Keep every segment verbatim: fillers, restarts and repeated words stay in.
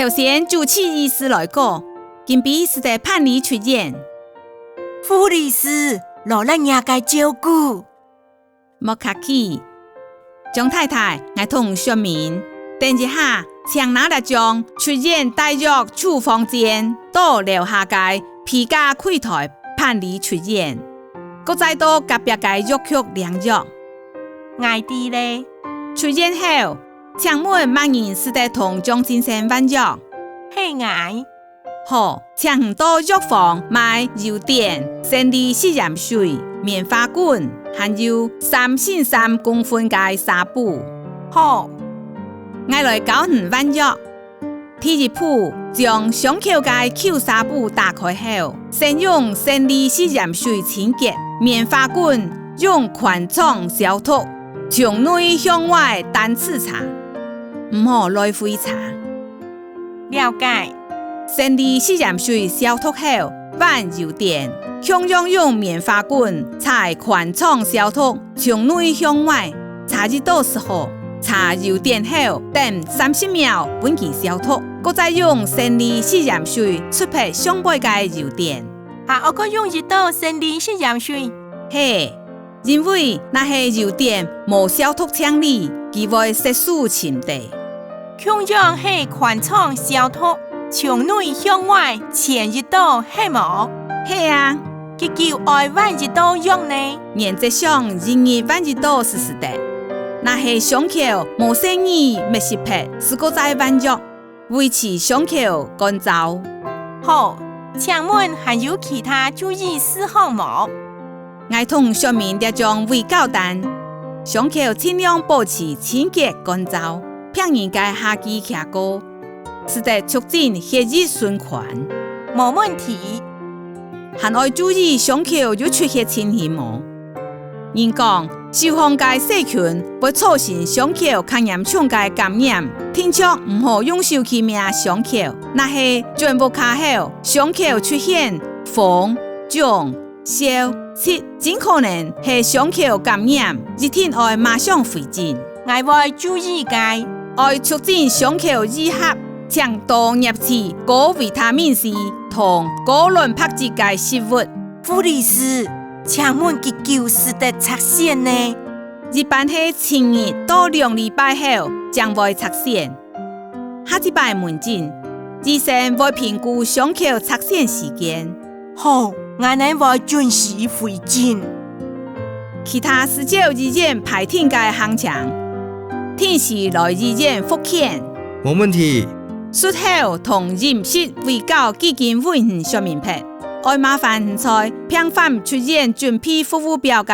頭先主治醫師來過，今晡日使得辦理出院。護理師，勞力若个照顧。莫客氣，張太太，𠊎同你說明，等一下，請拿這張出院帶藥處方箋，到樓下个批價櫃台辦理出院，過再到隔壁个藥局領藥。𠊎知咧。出院後，請問麼人使得同張先生換藥？係𠊎。好，請你到藥房買油碘、生理食鹽水、棉花棍，還有三乘三公分个紗布。好。𠊎來教你換藥。第一步，將傷口个舊紗布打開後，先用生理食鹽水清潔，棉花棍用寬腸消毒，從內向外單次搽，毋好來回搽。了解。生理食鹽水消毒後，換油碘，共樣用棉花棍在寬腸消毒，從內向外， 搽一到就好，搽油碘後，等三十秒分佢消毒，過再用生理食鹽水捽撇上背个油碘。還愛過用一到生理食鹽水？係，因為若係油碘無消毒淨俐，佢會塞住深底。共樣係寬腸消毒，從內向外前一到係無？係啊。 幾久愛換一到藥呢？原則上，一日換一到就使得。若係傷口無細義搣濕撇，就過再換藥，維持傷口乾燥。好，請問還有其他注意事項無？𠊎同你說明這張衛教單，傷口盡量保持清潔乾燥，避免佢下肢徛高，使得促進血液循環。無問題。 還愛注意傷口有出血情形無？人講，手項个細菌會造成傷口較嚴重个感染，定著毋好用手去摸傷口。若係轉屋下後，傷口出現紅、腫、燒、疾，盡可能係傷口感染，一定愛馬上回診。𠊎會注意个。愛促進傷口愈合，請多攝取高維他命C同高卵白質个食物。 護理師，請問幾久使得拆線呢？一般係七日到兩禮拜後正會拆線。下一擺門診，醫生會評估傷口拆線時間。好，𠊎等會準時回診。其他就照醫院排定个行程，定時來醫院複檢。無問題。術後同飲食衛教既經為你說明撇， 愛麻煩你在病房出院準備服務表个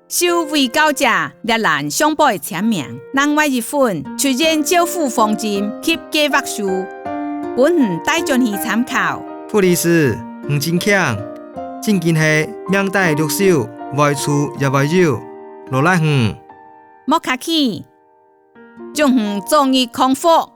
受衛教者這欄上背簽名，另外一份出院照護方針及計畫書，分你帶轉去參考。護理師，你真慶，正經係命帶六手，外出也會有，勞力你。莫客氣，祝你早日康復。